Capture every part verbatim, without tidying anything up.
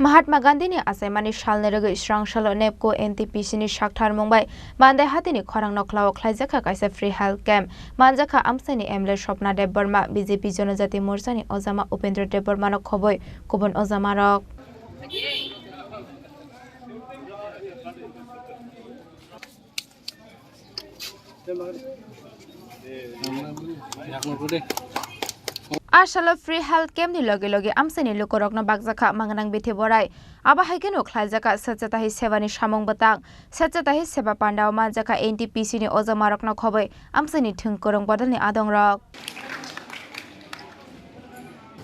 Mahatma Gandhini achaimani salni rwgwi srang salo NEEPCO NTPC ni sakthar mung bai Mandai hatini khorang nokhlao khlaijakha kaisa free health camp. Manjakha amchaini M L A Swapna Debbarma, B J P Jonojati Morchani ojama Upendra Debbarmano khobwi kubun ojamarok. A salo free health camp ni logi logi amchaini lukurokno bakjakha mangnang bithi borai. Abo hai kheno khlaijakha Swachhata Hi Seva ni samung bwtang. Swachhata Hi Seva pandao manjakha NTPC ni ojamarokno khobwi amchaini thwng kwrwng bodolni adongrok.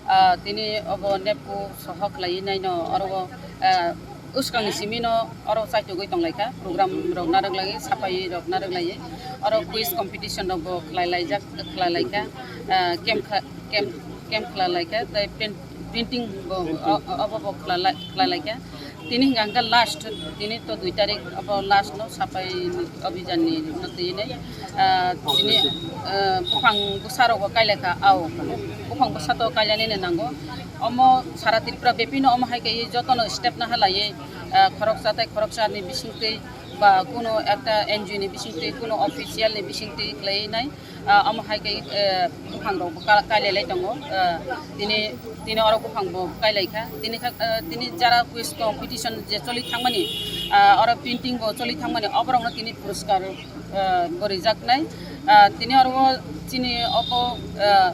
Ah, tini obo NEEPCO sohok khlaiwi naino oro, ah, uskangni simino oro chaitugwi tonglaikha, program rok narwk laiwi, sapai rok narwk laiwi, oro quiz competition rok bo khlai laijak, khlai laikha, ah, camp kha-, camp, camp khlai laikha, tei pen-, painting bo, o-, o-, obo bo khlai lai-, khlai laikha. Tini hwnkha hwnkhe last, tini to dui tarik, abo last no sapai abhijan ni no twi nai. Ah, tini, ah, buphang bwsa rok bo kailai kha, ao. Buphang bwsa to kailani no nango. Omo sara Tripura bepi no omo hai khe joto no step no halai, ah, khoroksa tei khoroksa ni bising twi ba kuno ekta N G O ni bising twi, kuno official ni bising twi khlai nai. Ah, omo hai khe, eh, buphang rok bo ka-, kailai lai tongo. Ah, tini, tini oro buphang bo kailai kha. Tini kha, ah, tini jara quiz competition je choli thangmani, ah, oro painting bo choli thangmani, oborok no tini puraskar, ah, bo rijak nai. Ah, tini oro o chini obo, ah,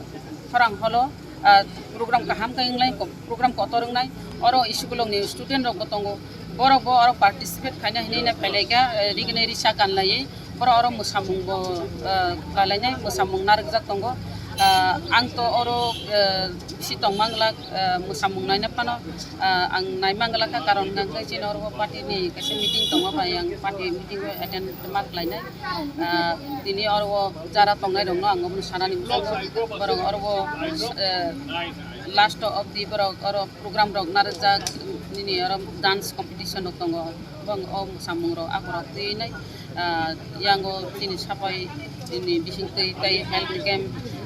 khorang holo, ah, program kaham khe wnglai, program kotor wngnai. Oro school ni student rok bo tongo. Borok bo oro participate khaina hinwi na phailaikha, eh, rignai risa kanlaiwi. Borok oro mwsamung bo, eh, khlainai, mwsamung narwkjak tongo. Ah, ang to oro, eh, bisi tongmang glak, eh, mwsamung naina phano, ah, ang naimang glak kha, karon hwnkhe chini oro party ni kaisa meeting tongo, bai ang party meeting o attend ma khlainai. Ah, tini oro jara tongnai rokno ang omono sanani muchungo, borok oro, eh, last of the borok oro program rok narwkjak, nini oro dance competition rok tongo, bang o mwsamung rok akorok twi nai, ah, yango chini sapai chini bising twi tei health camp,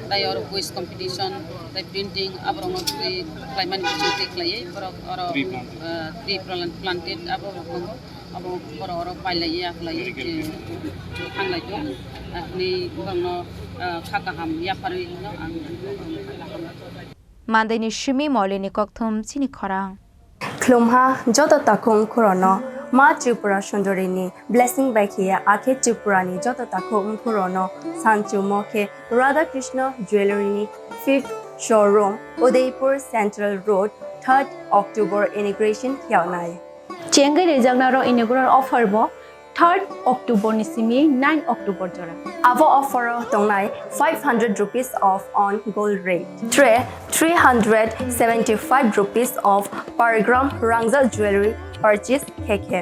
tei oro quiz competition, tei painting, aborok no twi khlaimani bising twi khlaiwi borok oro, ah, tree plant-, planted aborok tongo, abo borok oro pailaiwi aklaiwi thanglai tongo, ah, hwnwi borok no, ah, kha kaham yapharwi no ang. Mandaini simi Molini kokthum chini khorang. Khulumha joto takhuk wngkhorono Ma Tripura Sundori ni blessing bai khiya akhe Tripura ni joto takhuk wngkhorono sanchumo khe Radha Krishna Jewellery ni fifth showroom Udaipur Central Road third October inauguration khiyagnai. Chengwi rijaknarok inaugural offer bo third October ni simi nine October jora. Abo offer o tongnai five hundred rupees off on gold rate, three hundred seventy-five rupees off per gram rangzak jewellery purchase khe khe.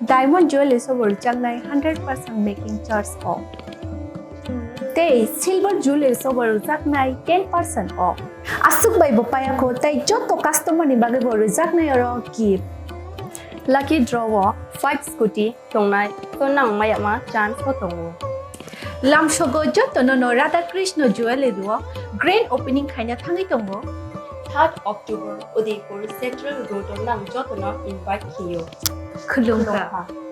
Diamond jewellery sobo rwjaknai hundred percent making charge off. Tei silver jewellery sobo rwjaknai ten percent off. Aswk bai bo payakho tei joto customer ni bagwi bo rwjaknai oro gift. Lucky draw o five scooty tongnai, to nang mayama chance bo tongo. Lamsogo jotono no Radha Krishna Jewellery o grand opening khaina thangwi tongo. Third October Udaipur Central Road o nang jotono invite khiyo. Khulumkha. Khulumkha.